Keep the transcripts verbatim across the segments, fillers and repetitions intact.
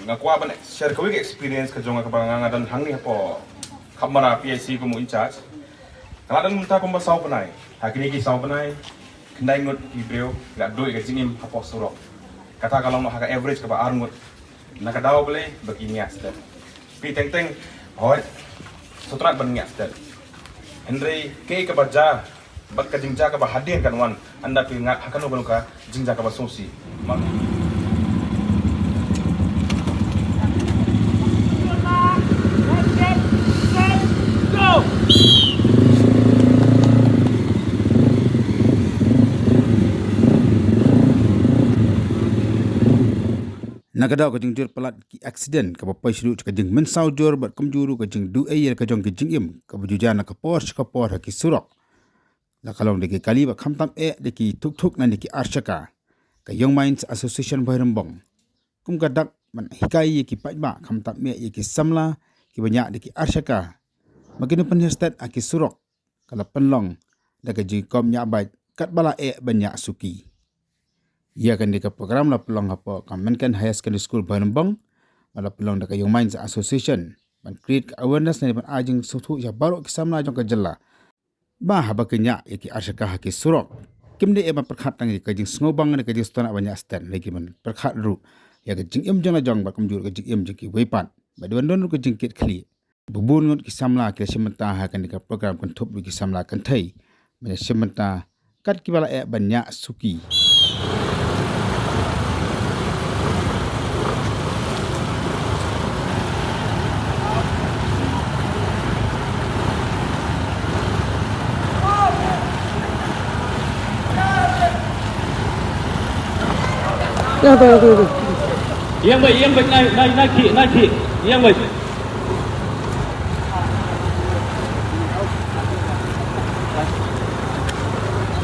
Nga kwah ban share kawei ka experience ka jong nga kaba nga nga don hangne hapoh Khamara P I C kum u in charge. Nga la don mynta kumba saw bnai. Ha kine ki saw bnai, khyndai ngut ki briew ki la duh ïa ka jingim hapoh surok. Kata ka long ha ka average kaba ar ngut. Na ka daw balei ba ki ngiah stet. Phi teng teng, hooid, sngewtynnat ban ngiah stet. Hynrei kaei kaba jia bad ka jingjia kaba hadien kan wan, ynda phi ngat ha kano kano ka jingjia kaba sngewsih. Ma- Na ka daw ka jingjur palat ki accident kaba poi shuh sha ka jingmynsaw jur bad kumjuh ruh ka jingduh ei ïa ka jong ki jingim kaba ju jia na ka por sha ka por ha ki surok. La ka long da ki kali ba khamtam eh da ki thuk thuk na da ki arshaka. Ka Young Minds Association Bhoirymbong kum ka dak ban hikai ïa ki paidbah khamtam eh ïa ki samla kiba ñiah da ki arshaka. Ba kin pynhiar stet ha ki surok ka la pynlong da ka jingkom ñiah bike katba la eh ban ñiah suki. Ïa kane ka program la pynlong hapoh ka Menken Higher Secondary School Bhoirymbong, ba la pynlong da ka Young Minds Association ban create ka awareness ne ban ai jingsngewthuh ïa baroh ki samla jong ka jylla. Ba haba ki ñiah ïa ki arshaka ha ki surok, kim dei ban pyrkhat tang ïa ka jingsngewbang ne ka jingsngewtynnat ban ñiah stet, ne ki ban pyrkhat ruh ïa ka jingim jong la jong bad kumjuh ka jingim jong kiwei pat. Ba dei ban don ruh ka jingkit khlieh. Ba bun ngut ki samla ki la shim bynta ha kane ka program, kynthup ruh ki samla kynthei. Ba la shim bynta kat kiba la eh ban ñiah suki. Ïa to, ïa to, ïa to. Ïeng beit, ïeng beit, nai, nai, nai khih, nai khih. Ïeng beit.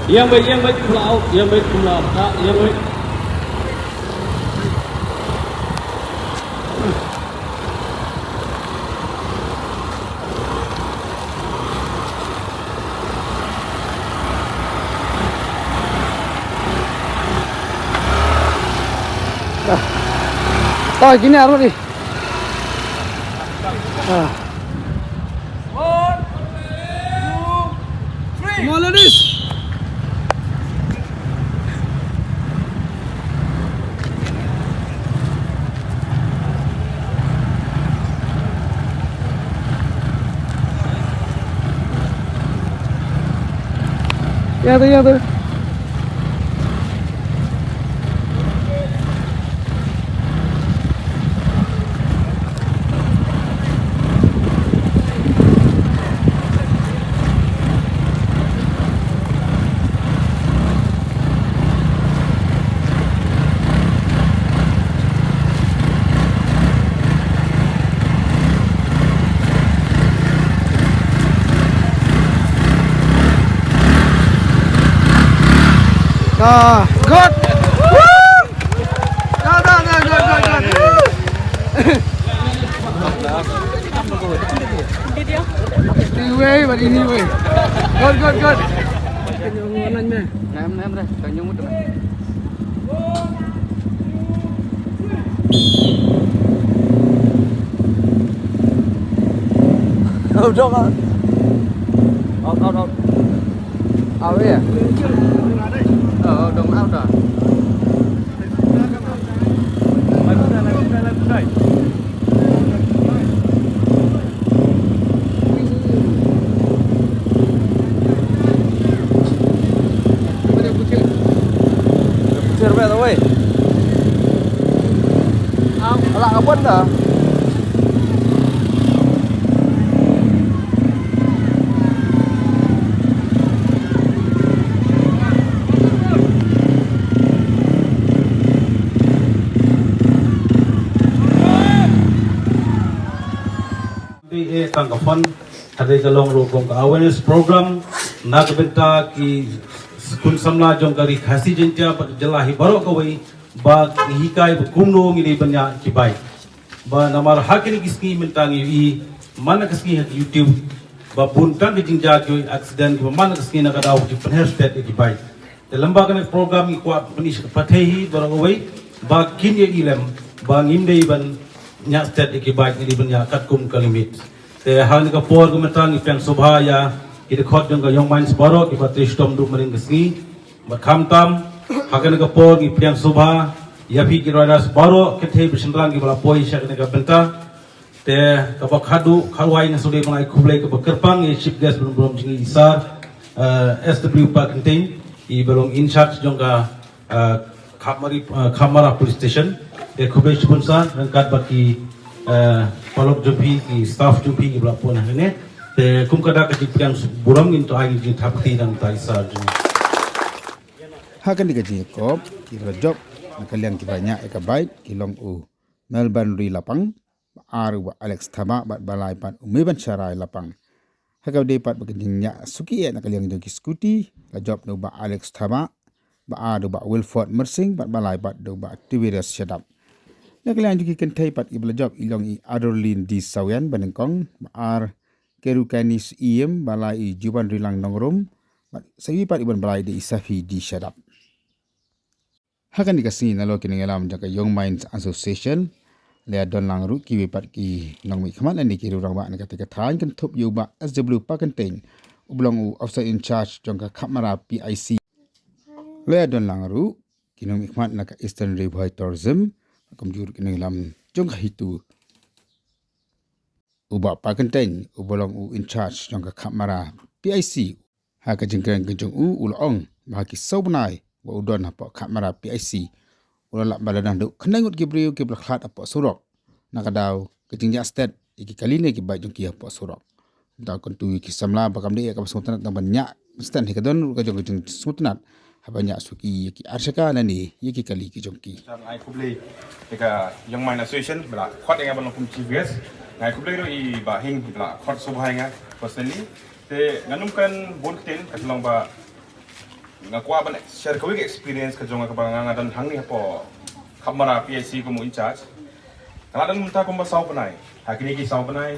Ïeng beit, ïeng beit, kumla out, ïeng beit, kumla out, ïeng beit. To, kine arngut di. Ah. One, two, three. Come on, ladies. Ïa to, ïa to. Ah, good. Woo! Well done, well done, well done. Anyway, but anyway. Good, good, good. Out, out, out. Out, out, out. Out, yeah. Oh, don't out, ah. Picture ba ta wei. Ala ka pon da. Dei eh tang ka pon, ka dei ka long ruh kum ka awareness program na ka bynta ki khun samla jong ka Ri Khasi Jaiñtia bad jylla hi baroh kawei, ba ngi hikai ba kumno ngi dei ban ñiah ki bike. Ba namar ha kine ki sngi mynta ngi ïohi man la ka sngi ha ki YouTube ba bun tang ki jingjia ki accident kiba man la ka sngi na ka daw ki pynher stet ïa ki bike. Te lem bad kane ka program ngi kwah pyni sha ka pyrthei hi baroh kawei ba kin ïohi lem ba ngim dei ban Ñiah stet ïa ki bike ngi dei ban ñiah katkum ka limit. Te ha kane ka por ka mynta ngi pdiang sngewbha ïa ki dkhot jong ka Young Minds baroh kiba trei shitom duh madan ka sngi. Bad khamtam ha kane ka por ngi pdiang sngewbha ïa phi ki riders baroh, kynthei bad shynrang kiba la poi sha kane ka bynta. Te kaba khadduh kharwai nga sngewdei ban ai khublei kaba kyrpang ïa Chief Guest ban burom jong ngi, i Sir, eh, S W Parkynting, iba long in charge jong ka, eh, Khapmari, eh, Khapmara Police Station. Te khublei shibun Sir, ryngkat bad ki, eh, paralok jong phi, ki staff jong phi kiba la poi hangne. Te kum ka dak ka jingpdiang burom ngin to ai jingthap kti na ka bynta i Sir jong ngi. Ha kane ka jingïakop, kiba la jop na ka liang kiba ñiah ïa ka bike ki long u Melbourne Ri Lapang, ba ar u Bah Alex Thabah bad ba lai pat u Meban Sharai Lapang. Ha kaba dei pat ba ka jingñiah suki eh na ka liang jong ki scooty la jop da u Bah Alex Thabah, ba ar da u Bah Wilford Mersing bad ba lai pat da u Bah Tiberius Shadap. Na ka liang jong ki kynthei pat iba la jop i long i Adorlin D Sawian ba nyngkong, ba ar Kerukani Syiem, ba lai i Juban Rilang Nongrum, bad sa iwei pat iban ba lai da i Safi D Shadap. Ha kane ka sngi nalor ki nongïalam jong ka Young Minds Association, la ïadon lang ruh kiwei pat ki nongmihkhmat lane ki rangbah na katei ka thaiñ, kynthup ïa u Bah S W Parkynting, uba long u Officer in Charge jong ka Khapmara P I C. La ïadon lang ruh ki nongmihkhmat na ka Eastern Ri Bhoi Tourism, kumjuh ruh ki nongïalam jong ka HITU. U Bah Parkynting, uba long u in charge jong ka Khapmara P I C, ha ka jingkren ka jong u, u la ong ba ha ki saw bnai ba u don hapoh Khapmara P I C, u la lap ba la dang don khyndai ngut ki briew kiba la khlad hapoh surok na ka daw ka jingñiah stet ïa ki kali ne ki bike jong ki hapoh surok. Te u kyntu ïa ki samla ba kam dei ïa kaba sngewtynnat tang ban ñiah stet, hi ka don ruh ka jong ka jingsngewtynnat haba ñiah suki ïa ki ar shaka lane ïa ki kali ki jong ki. Nga ai khublei ïa ka Young Minds Association ba la khot ïa nga ban long kum chief guest. Nga ai khublei ruh ïa i Bah Hing ba la khot sngewbha ïa nga personally. Te ngan ym kren bun ktien, ka long ba nga kwah ban share kawei ka experience ka jong nga kaba nga, nga don hangne hapoh Khapmara P I C kum u in charge. Nga la don mynta kumba saw bnai. Ha kine ki saw bnai,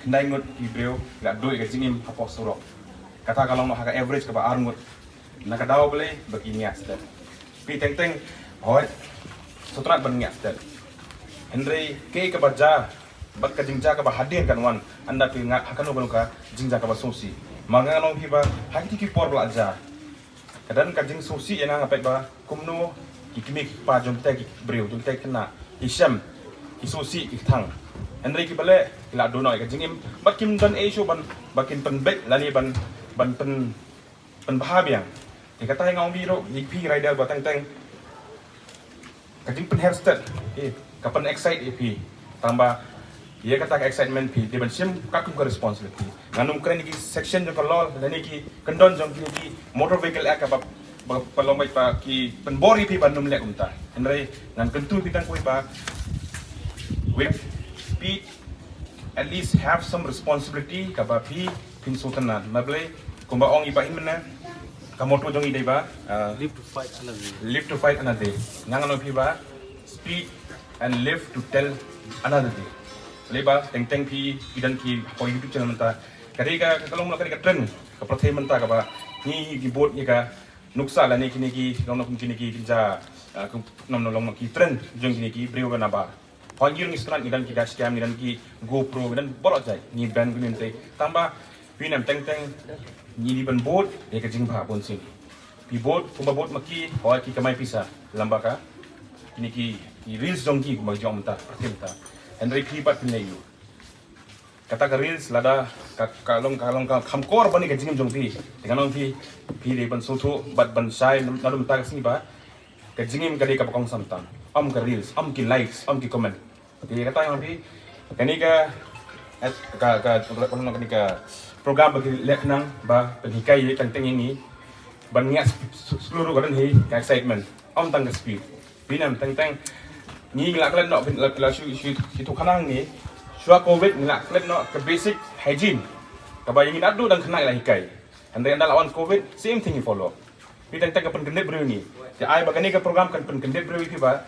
khyndai ngut ki briew ki la duh ïa ka jingim hapoh surok. Kata ka long ha ka average kaba ar ngut na ka daw balei ba ki ñiah stet. Phi teng teng, hooid, sngewtynnat ban ñiah stet. Hynrei kaei kaba jia bad ka jingjia kaba hadien kan wan ynda phi ngat ha kano kano ka jingjia kaba sngewsih. Ma nga ong phi ba ha kiti ki por ba la jia, ka don ka jingsngewsih ïa nga, nga peit ba kumno ki kmie ki kpa jong kita ki briew, jong kita ki khynnah, ki shem, ki sngewsih, ki thang. Hynrei kiba leh ki la duh noh ïa ka jingim bad kim don ei shuh ban, ba kin pynbeit lane ban, ban pyn pynbha biang. Te kata nga ong biang ruh ïa phi rider ba teng teng, ka jingpynher stet, eh, ka pyn-excite ïa phi. Tang ba ïa kata ka excitement phi dei ban shim katkum ka responsibility. Ngan ym kren ïa ki section jong ka law lane ki kyndon jong ki, ki Motor Vehicle Act kaba, ba, ba long beit ba ki pynbor ïa phi ban ym leh kumta. Hynrei ngan kyntu ïa phi tang kawei ba, with speed, at least have some responsibility kaba phi phin sngewtynnat. Namar balei, kumba ong i Bah Hing mynne, ka motto jong i dei ba, ah, live to fight another day. Live to fight another day. Nga ngan ong phi ba, speed and live to tell another day. Balei ba teng teng phi, phi don ki hapoh YouTube channel mynta. Ka dei ka, ka long ka dei ka trend ka pyrthei mynta kaba ngi, ngi bud ïa ka nuksa lane kine ki, long na kum kine ki, ki ja, ah, kum, nom, nom, long na ki trend jong kine ki briew ba na bar. Hooid, ngi ruh ngi sngewtynnat, ngi don ki dashcam, ngi don ki GoPro, ngi don baroh jait, ngi ban kumne te. Tang ba phi nam teng teng, ngi dei ban bud ïa ka jingbha bunsien. Phi bud kumba bud ma ki, hooid, ki kamai pisa lem bad ka kine ki, ki reels jong ki kumba jong mynta, pyrthei mynta. Hynrei phi pat phin leh aiu? Kata ka reels lada ka, ka long, ka long ka kham kor ban ïa ka jingim jong phi, te ngan ong phi, phi dei ban sngewthuh bad ban shai naduh mynta ka sngi ba ka jingim ka dei kaba kongsan tam. Ym ka reels, ym ki likes, ym ki comment. Te kata nga ong phi, kane ka, eh, ka, ka, kane ka program ba ki leh khnang ba pynhikai ïa teng teng ïa ngi ban ñiah s-, s-, slow ruh ka don hi ka excitement. Ym tang ka speed. Phi nam teng teng, ngi la klet noh, phi la, la shu, shu, shu tu khnang ngi. Shuwa covid ngi la klet noh ka basic hygiene kaba ïa ngi naduh dang khynnah la hikai. Hynrei ynda la wan covid, same thing ngi follow. Phi teng teng ka pynkyndit briew ngi. Te ai ba kane ka program kan pynkyndit briew ïa phi ba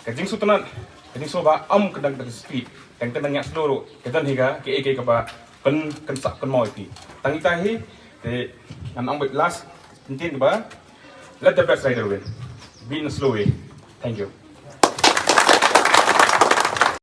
ka jingsngewtynnat, ka jingsngewbha ym ka dang, dang speed. Teng teng dang ñiah slow ruh ka don hi ka, kaei kaei kaba pynkynsah kynmaw ïa phi. Tang ita hi. Te ngan ong beit last ktien kaba, let the best rider win. Be in a slow way. Thank you.